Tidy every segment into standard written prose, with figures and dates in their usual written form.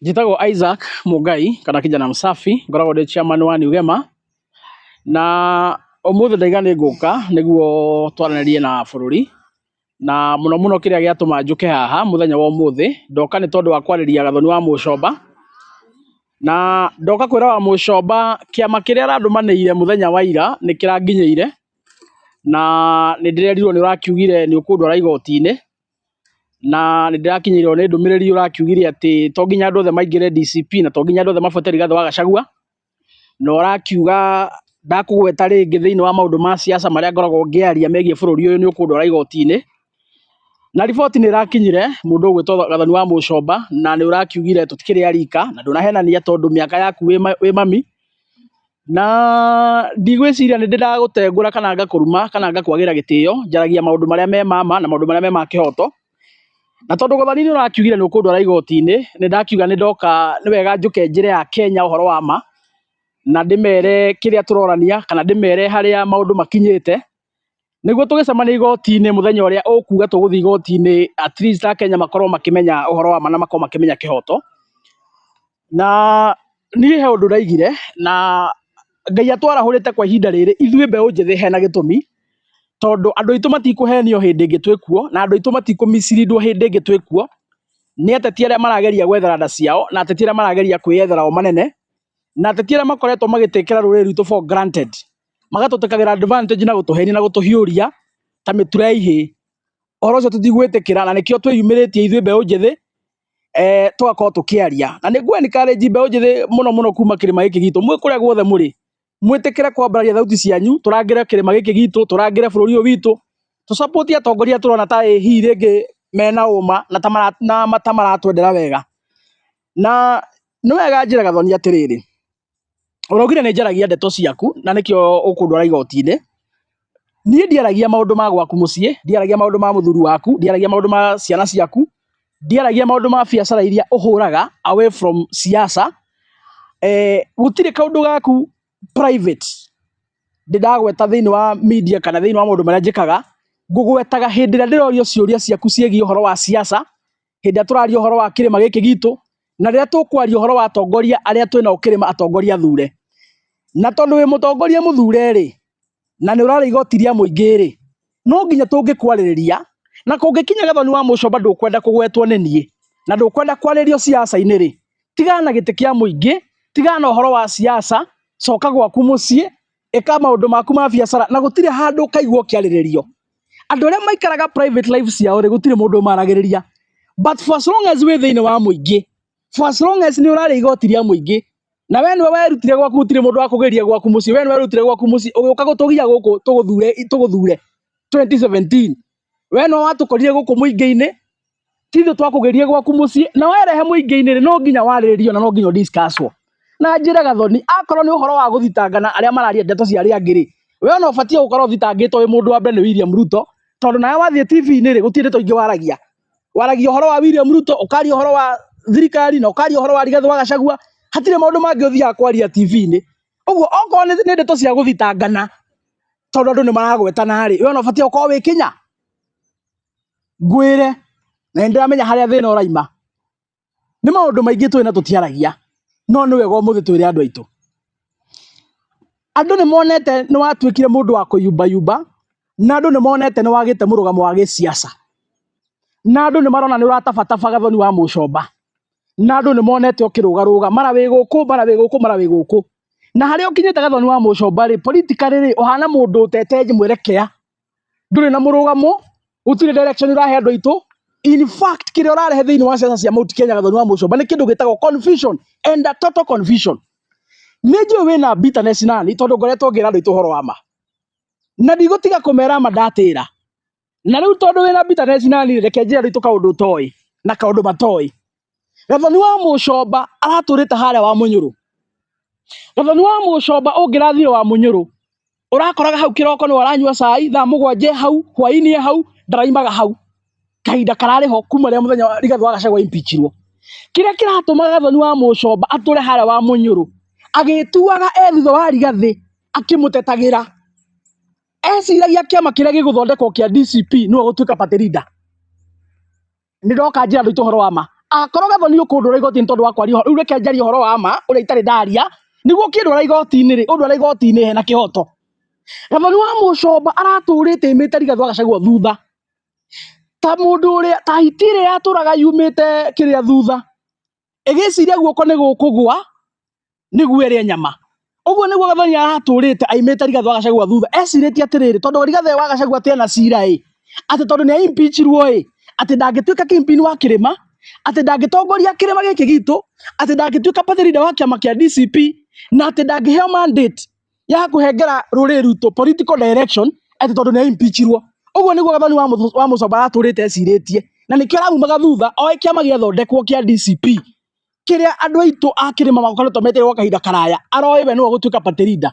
Njĩtagwo Isaac Mũngai kana kijana msafi, ngoragwo ndĩ chairman wa New Gema, na ũmũthĩ ndaiga nĩ ngũka nĩguo twaranĩrie na bũrũri, na mũno mũno kĩrĩa gĩatũma njũke haha mũthenya wa ũmũthĩ, ndoka nĩ tondũ wa kwarĩria Gathoni wa Mũcomba, na ndoka kwĩra wa Mũcomba kĩama kĩrĩa arandũmanĩire mũthenya wa ira nĩ kĩranginyĩire, na nĩ ndĩrerirwo nĩ ũrakiugire nĩ ũkũndwara igoti-inĩ, na nĩ ndĩrakinyĩirwo nĩ ndũmĩrĩri ũrakiugire atĩ to nginya andũ othe maingĩre DCP na to nginya andũ othe mabuate Rigathĩ wa Gachagua, na ũrakiuga ndakũgweta rĩngĩ thĩinĩ wa maũndũ ma siasa marĩa ngoragwo ngĩaria megiĩ bũrũri ũyũ nĩ ũkũndwara igoti-inĩ. Na riboti nĩ ĩrakinyire mũndũ ũgwĩtwo Gathoni wa Mũcomba na nĩ ũrakiugire tũtikĩrĩ a rika na ndũnahenania tondũ mĩaka yaku wĩ mami. Na ndigwĩciria nĩ ndĩ ndagũtengũra kana ngakũruma kana ngakwagĩra gĩtĩo, njaragia maũndũ marĩa me ma ma na maũndũ marĩa me ma kĩhoto. Na tondũ Gathoni nĩ ũrakiugire nĩ ũkũndwara igoti-inĩ, nĩ ndakiuga nĩ ndoka nĩ wega njũke njĩre Akenya ũhoro wa ma, na ndĩmere kĩrĩa tũrorania kana ndĩmere harĩa maũndũ makinyĩte, nĩguo tũgĩcemania igoti-inĩ mũthenya ũrĩa ũkuga tũgũthiĩ igoti-inĩ, at least Akenya makorwo makĩmenya ũhoro wa ma na makorwo makĩmenya kĩhoto. Na niĩ he ũndũ ndaigire na Ngai atwarahũrĩte kwa ihinda rĩrĩ ithuĩ mbeũ njĩthĩ hena gĩtũmi, tondũ andũ aitũ matikũhenio hĩndĩ ĩngĩ twĩkuo, na andũ aitũ matikũ mislead wo hĩndĩ ĩngĩ twĩkuo, nĩ ateti arĩa marageria gwethera nda ciao, na ateti arĩa marageria kwĩyethera o manene, na ateti arĩa makoretwo magĩtĩkĩra rũrĩrĩ rwitũ for granted, magatũtekagĩra advantage na gũtũhenia na gũtũhiũria ta mĩtura ya ihĩĩ. Ũhoro ũcio tũtigwĩtĩkĩra na nĩkĩo twĩyumĩrĩtie ithuĩ mbeũ njĩthĩ tũgakorwo tũkĩaria. Na nĩ ngũ encourage mbeũ njĩthĩ mũno mũno kuma kĩrĩma gĩkĩ gitũ, mwĩ kũrĩa guothe mũrĩ, mwĩtĩkĩre kwambararia thauti cianyu, tũrangĩre kĩrĩma gĩkĩ gitũ, tũrangĩre bũrũri ũyũ witũ, tũ support atongoria tũrona ta ĩ hihi rĩngĩ mena ũma na ta maratwendera wega. Na nĩ wega njĩre Gathoni atĩrĩrĩ, ũraugire nĩ njaragia ndeto ciaku na nĩkĩo ũkũndwara igoti-inĩ. Niĩ ndiaragia maũndũ ma gwaku mũciĩ, ndiaragia maũndũ ma mũthuri waku, ndiaragia maũndũ ma ciana ciaku, ndiaragia maũndũ ma biacara iria ũhũraga away from siasa. Gũtirĩ kaũndũ gaku private ndĩ ndagweta thĩinĩ wa media kana thĩinĩ wa maũndũ marĩa njĩkaga, ngũgwetaga hĩndĩ ĩrĩa ndĩrorio ciũria ciaku ciĩgiĩ ũhoro wa siasa, hĩndĩ ĩrĩa tũraria ũhoro wa kĩrĩma gĩkĩ gitũ, na rĩrĩa tũkwaria ũhoro wa atongoria arĩa twĩnao kĩrĩma atongoria athure. Na tondũ wĩ mũtongoria mũthure rĩ, na nĩ ũrarĩa igoti rĩa mũingĩ rĩ, no nginya tũngĩkwarĩrĩria, na kũngĩkinya Gathoni wa Mũcomba ndũkwenda kũgwetwo nĩ niĩ, na ndũkwenda kwarĩrio siasa-inĩ rĩ, tigana na gĩtĩ kĩa mũingĩ, tigana na ũhoro wa siasa, coka gwaku mũciĩ, ĩka maũndũ maku ma biacara, na gũtirĩ handũ ũkaigua ũkĩarĩrĩrio. Andũ arĩa maikaraga private life ciao rĩ, gũtirĩ mũndũ ũmaragĩrĩria. But for as long as wĩ thĩinĩ wa mũingĩ, for as long as nĩ ũrarĩa igoti rĩa mũingĩ, na we nĩwe werutire gwaku gũtirĩ mũndũ wakũgĩria gwaku mũciĩ, we nĩwe werutire gwaku mũciĩ ũgĩũka gũtũgia gũkũ tũgũthure tũgũthure 2017, we nĩwe watũkorire gũkũ mũingĩ-inĩ, ti ithuĩ twakũgĩrire gwaku mũciĩ, na werehe mũingĩ-inĩ rĩ, no nginya warĩrĩrio na no nginya ũ-discuss-wo. Na njĩre Gathoni, akorwo nĩ ũhoro wa gũthitangana arĩa mararia ndeto cia arĩa angĩ rĩ, we ona ũbatiĩ gũkorwo ũthitangĩtwo wĩ mũndũ wa mbere nĩ William Ruto, tondũ nawe wathiĩ TV-inĩ rĩ, gũtirĩ ndeto ingĩ waragia. Waragia ũhoro wa William Ruto, ũkaria ũhoro wa thirikari na ũkaria ũhoro wa Rigathĩ wa Gachagua, hatirĩ maũndũ mangĩ ũthiaga kwaria TV-inĩ. Ũguo okorwo nĩ ndeto cia gũthitangana, tondũ andũ nĩ maragwetana rĩ, we ona ũbatiĩ gũkorwo wĩ kinya. Ngwĩre, na nĩ ndĩramenya harĩa thĩna ũraima. Nĩ maũndũ maingĩ tũĩ na tũtiaragia, no nĩ wega ũmũthĩ twĩre andũ aitũ. Andũ nĩ monete nĩ watuĩkire mũndũ wa kũyumbayumba, na andũ nĩ monete nĩ wagĩte mũrũgamo wa gĩsiasa. Na andũ nĩ marona nĩ ũratabataba Gathoni wa Mũcomba. Na andũ nĩ monete ũkĩrũgarũga, mara wĩ gũkũ, mara wĩ gũkũ, mara wĩ gũkũ. Na harĩa ũkinyĩte Gathoni wa Mũcomba rĩ, politically rĩ, ũhana mũndũ ũtete mwerekea. Ndũrĩ na mũrũgamo, gũtirĩ direction ũrahe andũ aitũ. In fact, kĩrĩa ũrarehe thĩinĩ wa siasa cia Mount Kenya Gathoni wa Mũcomba nĩ kĩndũ gĩtagwo confusion and a total confusion. Nĩ njũĩ wĩna bitterness nani tondũ ngoretwo ngĩra andũ aitũ ũhoro wa ma. Na ndigũtiga kũmera ma ndatĩra. Na rĩu tondũ wĩna bitterness nani reke njĩre andũ aitũ kaũndũ ũtoĩ na kaũndũ matoĩ. Gathoni wa Mũcomba aratũrĩte harĩa wa Mũnyũrũ. Gathoni wa Mũcomba ũngĩrathire wa Mũnyũrũ, ũrakoraga hau kĩroko nĩwe aranyua cai, thaa mũgwanja e hau, hwaĩ-inĩ e hau, ndaraimaga hau. Kahinda kararĩ ho kuma rĩrĩa mũthenya Rigathĩ wa Gachagua impeachirwo. Kĩrĩa kĩratũma Gathoni wa Mũcomba atũre harĩa wa Mũnyũrũ, agĩtuaga e thutha wa Rigathĩ akĩmũtetagĩra. Eciragia kĩama kĩrĩa gĩgũthondekwo kĩa DCP nĩwe ũgũtuĩka party leader. Nĩ ndoka njĩra andũ aitũ ũhoro wa ma. Akorwo Gathoni ũkũndwara igoti-inĩ tondũ wa kwaria ũhoro, rĩu reke njarie ũhoro wa ma ũrĩa itarĩ ndaria, nĩguo ũkĩndwara igoti-inĩ rĩ, ũndwara igoti-inĩ hena kĩhoto. Gathoni wa Mũcomba aratũrĩte aimĩte Rigathĩ wa Gachagua thutha ta mũndũ ũrĩa ta hiti ĩrĩa yatũraga yumĩte kĩrĩa thutha ĩgĩciria guoko nĩ gũkũgwa nĩguo ĩrĩe nyama. Ũguo nĩguo Gathoni aratũrĩte aimĩte Rigathĩ wa Gachagua thutha, ecirĩtie atĩrĩrĩ, tondũ Rigathĩ wa Gachagua atĩ ena cira ĩ, atĩ tondũ nĩ impeachirwo ĩ, atĩ ndangĩtuĩka kingpin wa kĩrĩma, atĩ ndangĩtongoria kĩrĩma gĩkĩ gitũ, atĩ ndangĩtuĩka party leader wa kĩama kĩa DCP, na atĩ ndangĩheo mandate ya kũhengera rũrĩrĩ rwitũ political direction atĩ tondũ nĩ impeachirwo. Ũguo nĩguo Gathoni wa Mũcomba aratũrĩte ecirĩtie, na nĩkĩo aramumaga thutha oĩ kĩama gĩathondekwo kĩa DCP kĩrĩa andũ aitũ a kĩrĩma makoretwo metereire gwa kahinda karaya, aroĩ we nĩwe ũgũtuĩka party leader.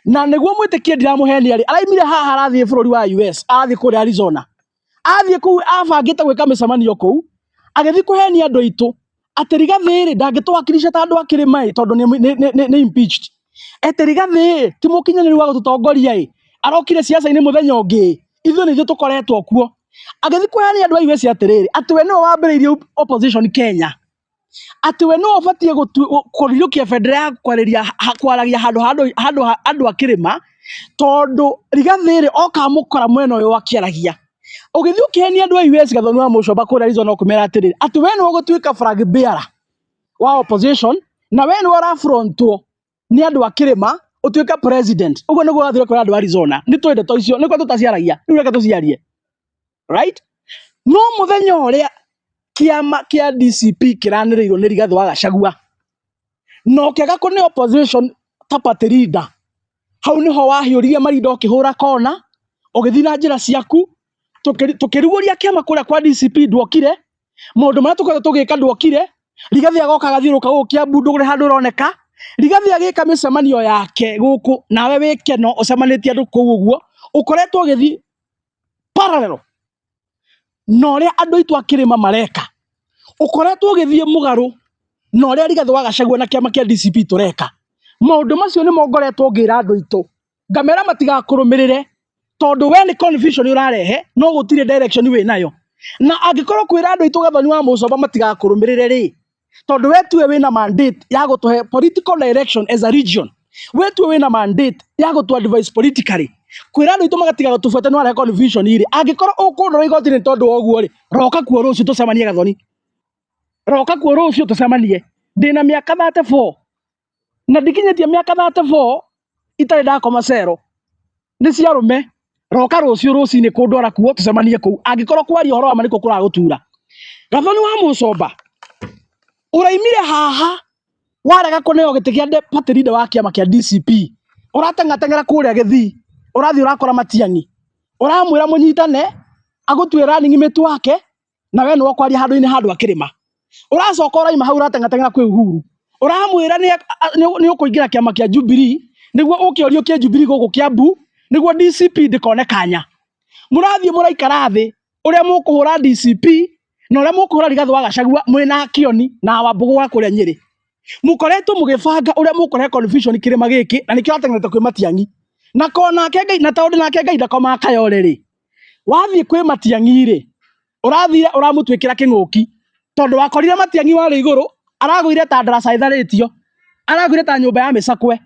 Na nĩguo mwĩtĩkie ndiramũhenia rĩ, araimire haha arathiĩ bũrũri wa US, arathiĩ kũrĩa Arizona. Athiĩ kũu abangĩte gwĩka mĩcemanio kũu, agĩthiĩ kũhenia andũ aitũ atĩ Rigathĩ rĩ ndangĩtũwakilisha ta andũ a kĩrĩma ĩ tondũ nĩ impeached. Atĩ Rigathĩ ĩ ti mũkinyanĩru wa gũtũtongoria ĩ, arokire siasa-inĩ mũthenya ũngĩ ĩ, ithuĩ nĩ ithuĩ tũkoretwo kuo. Agĩthiĩ kũhenia andũ a US atĩrĩrĩ, atĩ we nĩwe wambĩrĩirie opposition Kenya, atĩ we nĩwe ũbatiĩ kũrirũkia bendera ya kwarĩria kwaragia handũ ha andũ a kĩrĩma, tondũ Rigathĩ rĩ oka amũkora mwena ũyũ akĩaragia. Ũgĩthiĩ ũkĩhenia andũ a US Gathoni wa Mũcomba kũrĩa Arizona ũkĩmera atĩrĩrĩ, atĩ we nĩwe ũgũtuĩka flag bearer wa opposition na we nĩwe ũrafrontwo nĩ andũ a kĩrĩma ũtuĩke president. Ũguo nĩguo wathire kwĩra andũ a Arizona. Nĩ tũĩ ndeto icio, nĩkĩo tũtaciaragia, rĩu reke tũciarie. Right? No mũthenya ũrĩa kĩama kĩa DCP kĩranĩrĩirwo nĩ Rigathĩ wa Gachagua na ũkĩaga kũne opposition ta party leader, hau nĩho wahiũririe marinda ũkĩhũra kona, ũgĩthiĩ na njĩra ciaku, tũkĩrugũria kĩama kũrĩa kwa DCP ndwokire, maũndũ marĩa tũkoretwo tũgĩka ndwokire, Rigathĩ agoka agathiũrũrũka gũkũ Kiambu ndũrĩ handũ ũroneka, Rigathĩ agĩka mĩcemanio yake gũkũ nawe wĩ Keno ũcemanĩtie andũ kũu ũguo, ũkoretwo ũgĩthiĩ parallel na ũrĩa andũ aitũ a kĩrĩma mareka, ũkoretwo ũgĩthiĩ mũgarũ na ũrĩa Rigathĩ wa Gachagua na kĩama kĩa DCP tũreka. Maũndũ macio nĩmo ngoretwo ngĩra andũ aitũ, ngamera matigakũrũmĩrĩre tondũ we nĩ confusion ũrarehe no gũtirĩ direction wĩ nayo. Na angĩkorwo kwĩra andũ aitũ Gathoni wa Mũcomba matigakũrũmĩrĩre rĩ, tondũ we tuwe wĩna mandate ya gũtũhe political direction as a region, we tuwe wĩna mandate ya gũtũ advise politically, kwĩra andũ aitũ magatiga gũtũbuata nĩ warehe confusion rĩ, angĩkorwo ũkũndwara igoti-inĩ tondũ wa ũguo rĩ, roka kuo rũciũ tũcemanie Gathoni, roka kuo rũciũ tũcemanie. Ndĩna mĩaka 34 na ndikinyĩtie mĩaka 34 itarĩ ndakoma cero, nĩ cia arũme. Roka rũciũ rũcinĩ kũndwara kuo tũcemanie kũu, angĩkorwo kwaria ũhoro wa ma nĩkuo kũragũtura. Gathoni wa Mũcomba, ũraimire haha warega kũneo gĩtĩ kĩa party leader wa kĩama kĩa DCP, ũrateng'ateng'era kũrĩa Gĩthii, ũrathiĩ ũrakora Matiang'i, ũramwĩra mũnyitane agũtue running mate wake, na we nĩwe ũkwaria handũ-inĩ ha andũ a kĩrĩma. Ũracoka ũraima hau ũrateng'ateng'era kwĩ Uhuru, ũramwĩra nĩ ũkũingĩra kĩama kĩa Jubilee nĩguo ũke ũriũkie Jubilee gũkũ Kiambu nĩguo DCP ndĩkone kanya. Mũrathiĩ mũraikara thĩ ũrĩa mũkũhũra DCP na ũrĩa mũkũhũra Rigathĩ wa Gachagua mwĩna Kioni na Wambũgũ wa kũrĩa Nyĩrĩ. Mũkoretwo mũgĩbanga ũrĩa mũkũrehe confusion kĩrĩma gĩkĩ na nĩkĩo ũrateng'erete kwĩ Matiang'i. Na ko nake Ngai na tondũ nake Ngai ndakomaga kayore rĩ, wathiĩ kwĩ Matiang'i rĩ, ũrathire ũramũtuĩkĩra kĩng'ũki tondũ wakorire Matiang'i warĩ igũrũ aragũire ta ndaraca ĩtharĩtio, aragũire ta nyũmba ya mĩcakwe.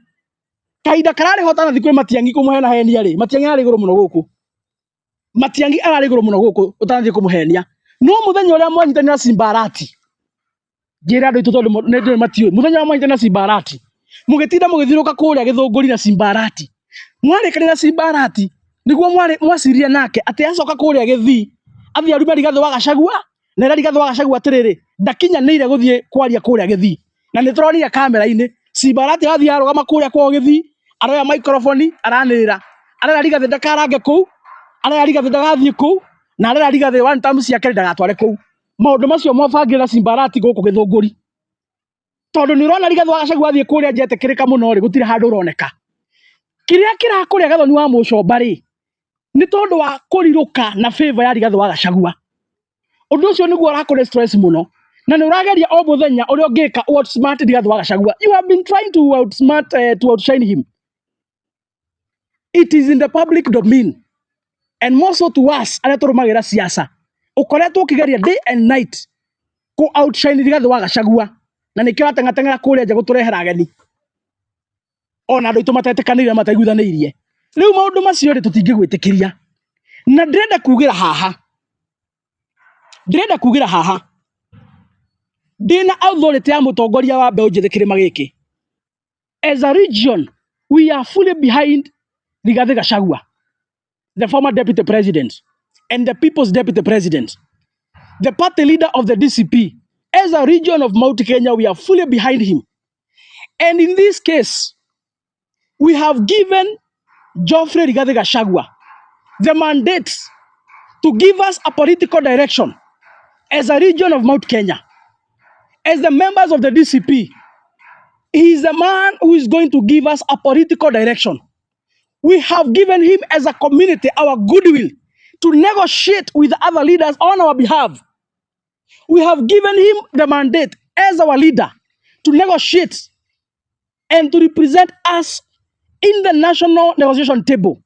Kahinda kararĩ ho ũtanathiĩ kwĩ Matiang'i kũmũhenahenia rĩ, Matiang'i ararĩ igũrũ mũno gũkũ. Matiang'i ararĩ igũrũ mũno gũkũ ũtanathiĩ kũmũhenia. No mũthenya ũrĩa mwanyitanĩra Simbarati, njĩre andũ aitũ tondũ nĩ ndĩũĩ matiũĩ, mũthenya ũrĩa mwanyitanĩra Simbarati, mũgĩtinda mũgĩthiũrũrũka kũrĩa Gĩthũngũri na Simbarati, mwarĩkanĩra na Simbarati nĩguo mwacirire nake atĩ acoka kũrĩa Gĩthii athiĩ arume Rigathĩ wa Gachagua na ĩra Rigathĩ wa Gachagua atĩrĩrĩ, ndakinyanĩire gũthiĩ kwaria kũrĩa Gĩthii. Na nĩ tũronire kamera-inĩ Simbarati athiĩ arũgama kũrĩa kwao Gĩthii, aroya microphone aranĩrĩra, arera Rigathĩ ndakarange kũu, arera Rigathĩ ndagathiĩ kũu, na arera Rigathĩ one term ciake ndagatware kũu. Maũndũ macio mwabangire na Simbarati gũkũ Gĩthũngũri. Tondũ nĩ ũrona Rigathĩ wa Gachagua athiĩ kũrĩa nja etĩkĩrĩka mũno rĩ, gũtirĩ handũ ũroneka. Kĩrĩa kĩrakũrĩa Gathoni wa Mũcomba rĩ, nĩ tondũ wa kũrirũka na favor ya Rigathĩ wa Gachagua. Ũndũ ũcio nĩguo ũrakũhe stress mũno. Na nĩ ũrageria o mũthenya ũrĩa ũngĩka outsmart Rigathĩ wa Gachagua. You have been trying to outsmart, to outshine him. It is in the public domain. And more so to us, arĩa tũrũmagĩrĩra siasa. Ũkoretwo ũkĩgeria day and night Kũ outshine Rigathĩ wa Gachagua, na nĩkĩo arateng'ateng'era kũrĩa nja gũtũrehera ageni ona andũ aitũ matetĩkanĩire, mataiguithanĩirie. Rĩu maũndũ macio rĩ, tũtingĩgwĩtĩkĩria. Na ndĩrenda kugĩra haha, ndĩrenda kugĩra haha ndĩna authority ya mũtongoria wa mbeũ njĩthĩ kĩrĩma gĩkĩ. As a region, we are fully behind Rigathĩ Gachagua, the former deputy president and the people's deputy president, the party leader of the DCP. As a region of Mount Kenya, we are fully behind him. And in this case, we have given Geoffrey Rigathi Gachagua the mandate to give us a political direction as a region of Mount Kenya. As the members of the DCP, he is the man who is going to give us a political direction. We have given him as a community our goodwill to negotiate with other leaders on our behalf. We have given him the mandate as our leader to negotiate and to represent us in the national negotiation table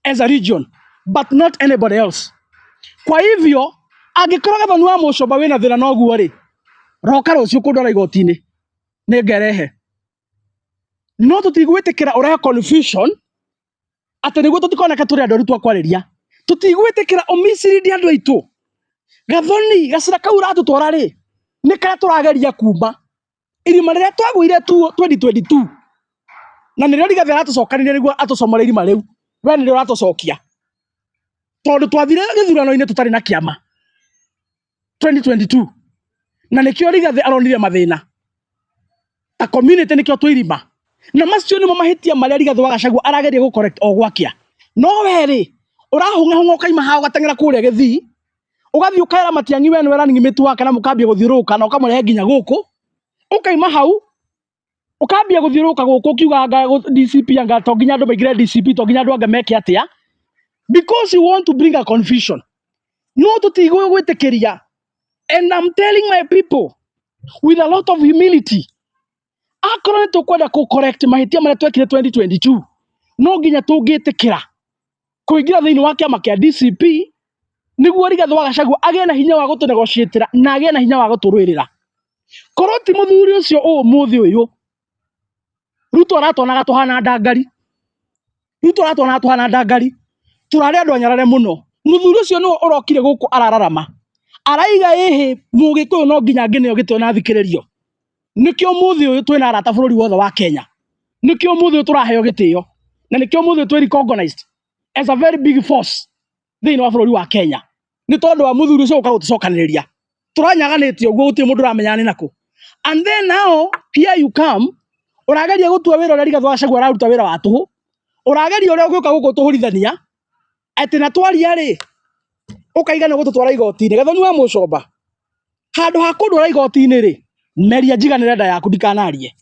as a region, but not anybody else. Kwa hivyo, angĩkorwo Gathoni wa Mũcomba wĩna thĩna na ũguo rĩ, roka rũciũ kũndwara igoti-inĩ, nĩngerehe. No tũtigwĩtĩkĩra ũrehe confusion atĩ nĩguo tũtikoneke tũrĩ andũ aru twakwarĩria. Tũtigwĩtĩkĩra ũmislead andũ aitũ. Gathoni, gacĩra kau ũratũtwara rĩ, nĩ karĩa tũrageria kuma. Irima rĩrĩa twagũire 2022, na nĩrĩo Rigathĩ aratũcokanĩria nĩguo atũcomore irima rĩu. We nĩrĩo ũratũcokia. Tondũ twathire gĩthurano-inĩ tũtarĩ na kĩama 2022, na nĩkĩo Rigathĩ aronire mathĩna ta community, nĩkĩo twĩ irima. Na macio nĩmo mahĩtia marĩa Rigathĩ wa Gachagua arageria gũ correct o gwakĩa. No we rĩ, ũrahũng'ahũng'a ũkaima haha, ũgateng'era kũrĩa gĩthii, ũgathiĩ ũkaera Matiang'i we nĩwe running mate wake, na mũkambia gũthiũrũrũka na ũkamũrehe nginya gũkũ. Ũkaima hau ũkambia gũthiũrũrũka gũkũ ũkiuga anga DCP, anga to nginya andũ maingĩre DCP, to nginya andũ anga meke atĩa, because you want to bring a confusion. No tũtigũgwĩtĩkĩria. And I'm telling my people with a lot of humility, akorwo nĩ tũkwenda kũ correct mahĩtia marĩa twekire 2022, no nginya tũngĩtĩkĩra kũingĩra thĩinĩ wa kĩama kĩa DCP nĩguo Rigathĩ wa Gachagua agĩe na hinya wa gũtũnegotiatĩra na agĩe na hinya wa gũtũrũĩrĩra. Korwo ti mũthuri ũcio, ũmũthĩ ũyũ Ruto aratuonaga tũhana ndangari. Ruto aratuonaga tũhana ndangari, tũrarĩ andũ anyarare mũno. Mũthuri ũcio nĩwe ũrokire gũkũ arararama, araiga ĩhĩ mũgĩkũyũ no nginya ngĩneo gĩtĩo na thikĩrĩrio. Nĩkĩo ũmũthĩ ũyũ twĩna arata bũrũri wothe wa Kenya, nĩkĩo ũmũthĩ ũyũ tũraheo gĩtĩo, na nĩkĩo ũmũthĩ ũyũ twĩ recognized as a very big force thĩinĩ wa bũrũri wa Kenya, nĩ tondũ wa mũthuri ũcio gũka gũtũcokanĩrĩria. Tũranyaganĩte ũguo, gũtirĩ mũndũ ũramenya nĩ nakũ. And then now here you come, ũrageria gũtua wĩra ũrĩa Rigathĩ wa Gachagua araruta wĩra wa tũhũ. Ũrageria ũrĩa ũgĩũka gũkũ tũhũrithania atĩ na twaria rĩ, ũkaiga nĩ gũtũtwara igoti-inĩ. Gathoni wa Mũcomba, handũ ha kũndwara igoti-inĩ rĩ, meria njiganĩre nda yaku ndikanarie,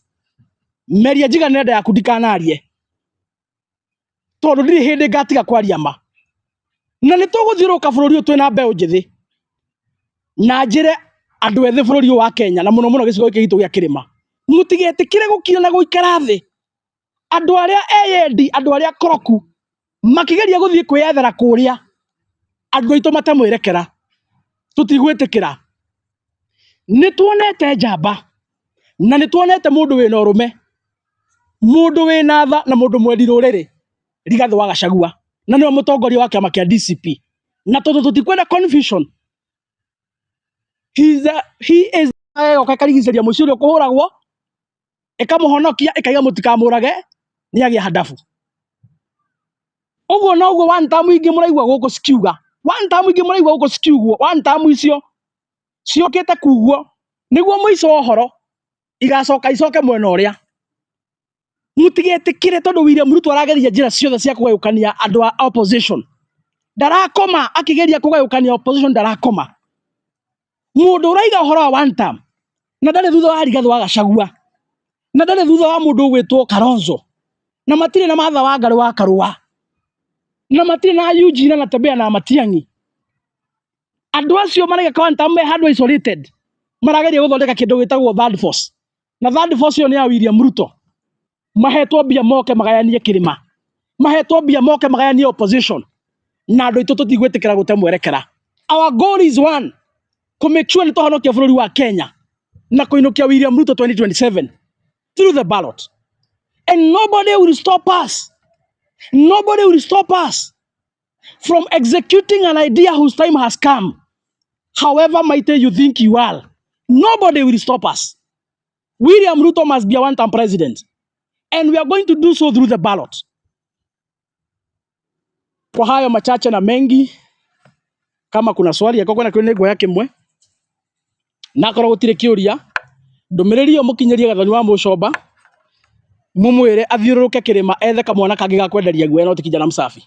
meria njiganĩre nda yaku ndikanarie, tondũ ndirĩ hĩndĩ ngatiga kwaria ma. Na nĩ tũgũthiũrũrũka bũrũri ũyũ twĩna mbeũ njĩthĩ, na njĩre andũ ethĩ bũrũri ũyũ wa Kenya, na mũno mũno gĩcigo gĩkĩ gitũ gĩa kĩrĩma, mũtigetĩkĩre gũkira na gũikara thĩ andũ arĩa eyendi, andũ arĩa koroku makĩgeria gũthiĩ kwĩyethera kũrĩa andũ aitũ matamwerekera. Tũtigwĩtĩkĩra. Nĩ tuonete njamba na nĩ tuonete mũndũ wĩna ũrũme, mũndũ wĩna tha, na mũndũ mwendi rũrĩrĩ, Rigathĩ wa Gachagua, na nĩwe mũtongoria wa kĩama kĩa DCP. Na tondũ tũtikwenda confusion, he is ĩgoka ĩkarigicĩria mũciĩ ũrĩa ũkũhũragwo, ĩkamũhonokia, ĩkaiga mũtikamũrage, nĩ agĩa handabu. Ũguo noguo one term ingĩ mũraigua gũkũ cikiuga, one term ingĩ mũraigua gũkũ cikiugwo, one term icio ciũkĩte kugwo nĩguo mũico wa ũhoro igacoka icoke mwena ũrĩa. Mũtigetĩkĩre, tondũ William Ruto arageria njĩra ciothe cia kũgayũkania andũ a opposition. Ndarakoma akĩgeria kũgayũkania opposition, ndarakoma. Mũndũ ũraiga ũhoro wa one term na ndarĩ thutha wa Rigathĩ wa Gachagua, na ndarĩ thutha wa mũndũ ũgwĩtwo Kalonzo, na matirĩ na Martha Wangari wa Karũa, na matirĩ na Eugene Natembeya na Matiang'i. Andũ acio maraiga one term me handũ isolated, marageria gũthondeka kĩndũ gĩtagwo third force, na third force ĩyo nĩ ya William Ruto. Mahetwo mbia moke magayanie kĩrĩma, mahetwo mbia moke magayanie opposition, na andũ aitũ tũtigwĩtĩkĩra gũte mwerekera. Our goal is one. Kũ make sure nĩ twahonokia bũrũri wa Kenya na kũinũkia William Ruto 2027 through the ballot. And nobody will stop us. Nobody will stop us from executing an idea whose time has come. However mighty you think you are, nobody will stop us. William Ruto must be a one-term president. And we are going to do so through the ballot. Kwa hayo machache na mengi, kama kuna swali yakorwo kwĩna kĩũria nĩnguoya kĩmwe, na akorwo gũtirĩ kĩũria, ndũmĩrĩri ĩyo mũkinyĩrie Gathoni wa Mũcomba, mũmwĩre athiũrũrũke kĩrĩma ethe kamwana kangĩ ga kwenderia guoya no ti kijana msafi.